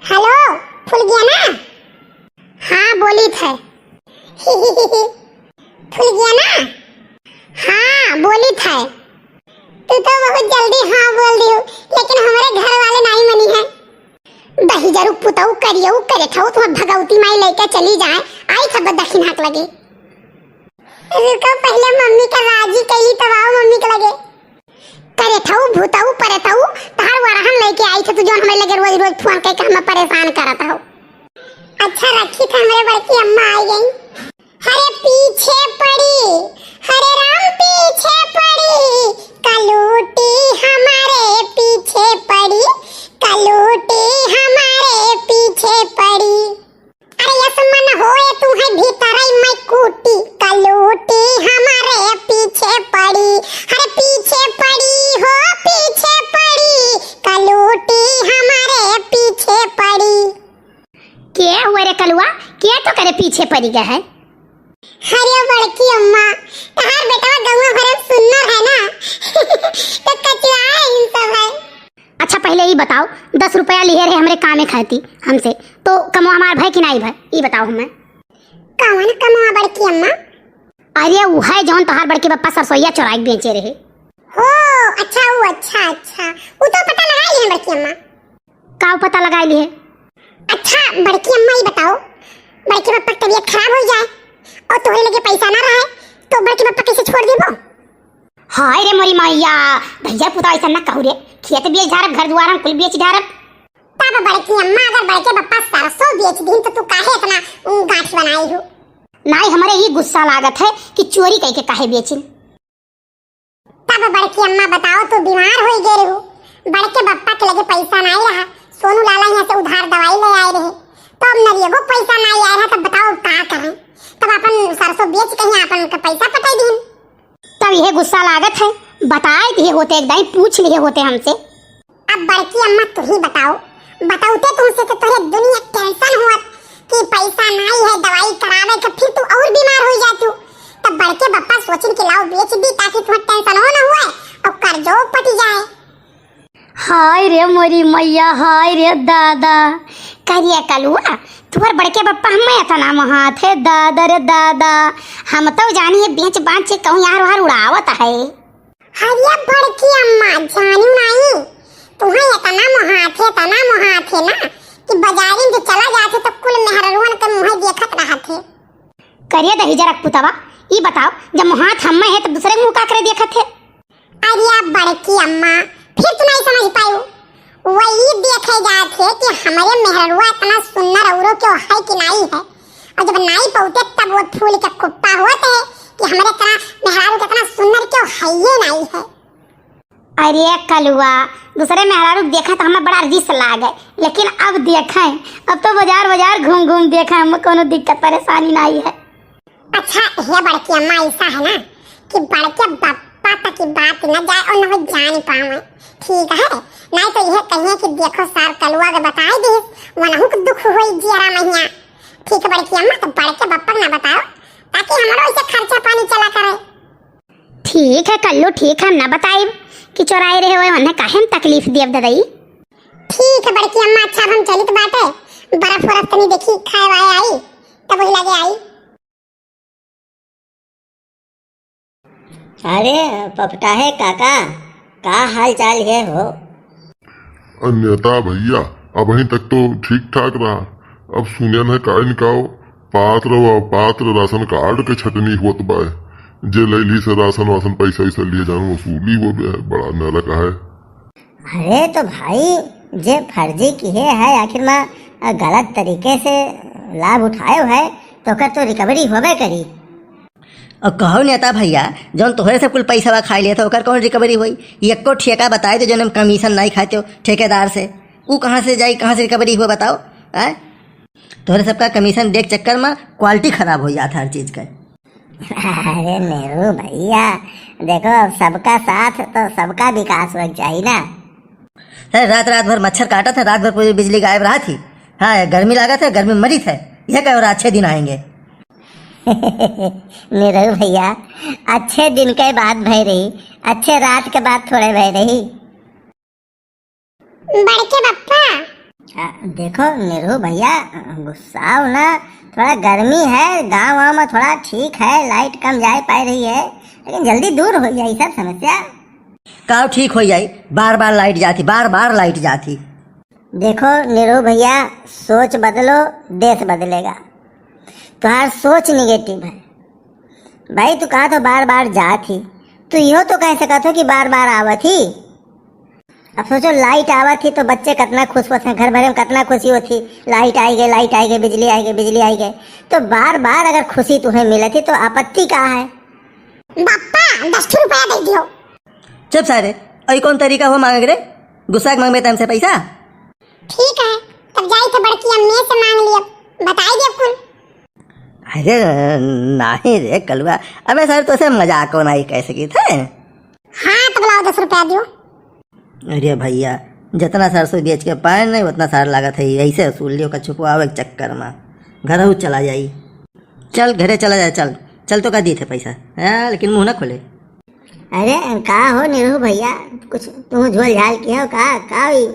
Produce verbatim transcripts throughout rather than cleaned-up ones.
हेलो, फुलगियाना? हाँ, बोलित है। फुलगियाना? हाँ, बोलित है। तू तो बहुत जल्दी हाँ बोल दिहू, लेकिन हमरे घर वाले नाहीं मनी है। दहिजरू पुतऊ करियऊ करे ठऊ, तुम्हार भगवती माई लइके चली जाए, आई सब दखिनहा के लगे। रुको, पहिले मम्मी का राजी कइली, तब आओ मम्मी के लगे। करे ठऊ, भूतऊ, परेतऊ, तहार वरहन लइके आई थे, तू जौन हमरे लगे रोज रोज फोन कइके हमें परेशान करत हो। अच्छा, रखी था, हमरे बड़की अम्मा आई गई। हरे पीछे पड़ी, हरे राम पीछे पड़ी, कलूटी हमारे पीछे पड़ी, कलूटी हमारे पीछे पड़ी। अरे यस मन होए तू है भीतरई में कूटी, कलूटी हमारे पीछे पड़ी, हरे पीछे पड़ी हो पीछे पड़ी, कलूटी हमारे पीछे पड़ी। के हुआ रे कलुआ, के तो करे पीछे पड़ी गए है? अरे बड़की अम्मा, तहार बेटवा गौवा भरे में सुन्नर है ना, तो कचुआ है इन सब है। अच्छा, पहिले ई बताओ, दस रुपया लिहे रहे हमरे कामे खाती हमसे, तो कमवा हमार भय कि नाई भय, ई बताओ हमें। कौन कमवा बड़की अम्मा? अरे उ है जौन तोहार बड़के पप्पा सरसोईया चोराई के बेचे रहे। हो, अच्छा, उ, अच्छा, अच्छा, उ तो पता लगा लिए बड़की अम्मा। का पता लगा लिए? अच्छा, बड़की अम्मा ई बताओ, बड़के पप्पा के तबीयत खराब हो जाए और तोहरे लगे पैसा ना रहे, तो बड़के पप्पा कैसे छोड़ देबो? हाय रे मोरी मैया, भैया पुता ऐसा ना कहू रे, खेत बेच डारब, घर दुआर हम कुल बेच डारब। तब बड़की अम्मा, अगर बड़के पप्पा सरसों बेच दीन तो तू काहे इतना, उम, गांठ बनाई हो? नाई, हमरे ई गुस्सा लागत है कि चोरी कइके काहे बेचिन। तब बड़की अम्मा बताओ, तू बीमार होई गए रहू, बड़के पप्पा के लगे पैसा नाई रहा, सोनू लाला यहाँ से उधार दवाई ले आए रहे, तो अब नरियगो पैसा नाई आए रहा, तब बताओ का करें? तब अपन सरसों बेच कहीं अपन का पैसा पटाई दीन। तब यह गुस्सा लागत है, बताए दिए होते, एक दाई पूछ लिए होते हमसे। अब बड़की अम्मा तू ही बताओ, बताउते तुमसे तो तोहरे दुनिया टेंशन हुआ कि पैसा नाई है दवाई करावे के, फिर तू और बीमार हो जातू। तब बड़के पप्पा सोचिन कि लाओ बेच दी ताकि तुम्हें टेंशन हो ना हुए और कर्जो पट जाए। हाय रे मोरी मैया, हाय रे दादा, करिया कलुआ, तुम्हार बड़के पप्पा हमें इतना महात है, दादा रे दादा, हम तो जानी है बेच बांच के कहूँ यार वार उड़ावत है। अरे बड़की अम्मा, जानू नाई, तुहें इतना मोहाथे, इतना मोहाथे ना कि बाजारी में चला जाथे तो कुल मेहररुअन के मुँहे देखत रहथे। करिए दही जरक पुतवा, ई बताओ, जब मोहात हम्मे है तब दूसरे के मुँह का करे देखत है? अरे बड़की अम्मा, फिर तू नहीं समझ पायू। वही देखे जात है कि हमरे मेहररुआ इतना सुंदर औरो क्यों है कि नाई है, और जब नाई पौते तब वो फूल के कुप्पा होत है कि हमरे इतना मेहरारू के इतना सुंदर क्यों है ये नाई है। अरे कलुआ, दूसरे मेहरारू के देखा तो हमें बड़ा रिस लागे, लेकिन अब देखे, अब तो बाजार बाजार घूम घूम देखे, हमें कोनो दिक्कत परेशानी नाई है। अच्छा, हे बड़की अम्मा, ऐसा है ना कि बड़के बप्पा तक की बात न जाए और न वो जान पावे, ठीक है? नहीं तो यह कहिए कि देखो सार कलुआ के बताए दिस, वनहु के दुख होई जियरा मैया। ठीक है बड़की अम्मा, तो बड़के बप्पा के ना बताओ, ताकि हमारो इसे खर्चा पानी चला करे। ठीक है कल्लू, ठीक है, हम ना बताइब कि चोराए रहे हुए, उन्हें काहे हम तकलीफ देब ददई। ठीक है बड़की अम्मा, अच्छा अब हम चलित बाटे, बर्फ उर्फ तनी देखी खाए वाए आई, तब वही लगे आई। अरे पपटाहे काका, का हाल चाल है हो? अन्यता भैया, अबहीं तक तो ठीक ठाक रहा, अब सुनन है का इनका पात्र व अपात्र राशन कार्ड के छटनी होत बा। जे लैली से राशन वासन पैसा वैसा लिए जान वसूली हो बे, बड़ा नरक है। अरे तो भाई, जे फर्जी किहे है, आखिर में गलत तरीके से लाभ उठायो है, तो ओकर तो recovery होबे करी। और कहो नेता भैया, जौन तोहरे से कुल पैसा खाए लिया था, ओकर कौन recovery होई? एको ठेका बताए दो, जौन हम commission नहीं खाते हो ठेकेदार से, ऊ कहाँ से जाई, कहाँ से recovery हुआ बताओ? आय? तोहरे सबका commission देख चक्कर में quality खराब हो जात हर चीज का। अरे नेहरू भैया, देखो, अब सबका साथ तो सबका विकास हो चाहिए ना। अरे रात रात भर मच्छर काटत है, रात भर पूरी बिजली गायब रहा थी। हाँ, गर्मी लागत है, गर्मी में मरित है। यह कहो रहा अच्छे दिन आएंगे। निरहू भैया, अच्छे दिन के बात भय रही, अच्छे रात के बात थोड़े भय रही। बड़के बप्पा। आ, देखो निरहू भैया, गुस्साओ ना, थोड़ा गर्मी है, गाँव वाँव में थोड़ा ठीक है, लाइट कम जाए पाए रही है, लेकिन जल्दी दूर हो जाए सब समस्या। काव ठीक हो जाई? बार बार लाइट जाती, बार बार लाइट जाती। देखो निरहू भैया, सोच बदलो, देश बदलेगा। तुहार सोच निगेटिव है भाई। तू कहा तो बार बार जात ही, तू इहो तो कह सकत हो कि बार बार आवत ही। अब सोचो, लाइट आवत ही तो बच्चे कितना खुश होत हैं, घर भरे में कितना खुशी होत ही, लाइट आई गए, लाइट आई गए, बिजली आई गए, बिजली आई गए। तो बार बार अगर खुशी तुम्हें मिलत ही तो आपत्ति का है? बापा, दस ठो रुपया दे दियो। चुप सारे, और कौन तरीका हो मांगे रे? गुस्सा के मांगबे तमसे पैसा? ठीक है, तब जाई तो बड़की अम्मी से मांग लिया, बताई दिया कुल। अरे नहीं रे कलुआ, अबे सर तोसे मजाक को नहीं कह सकी थे। हाँ, तब लाओ दस रुपया दियो। अरे भैया, जितना सरसों बेच के पाए नहीं उतना सार लागत है, ऐसे वसूल लियो का छुपवावे के चक्कर में। घर चला जाई। चल घरे चला जाए, चल। चल तो का दी थे पैसा, हाँ, लेकिन मुंह ना खोले। अरे का हो निरहू भैया, कुछ तू झोल झाल किया हो का, का हुई?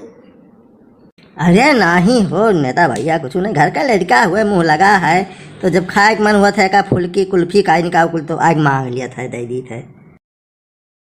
अरे नाही हो नेता भैया, कुछ नहीं, घर का लड़का हुए मुंह लगा है, तो जब खाए के मन हुआ था का फुल्की कुल्फी का निकाल कुल तो आग मांग लिया था, दे दी थे।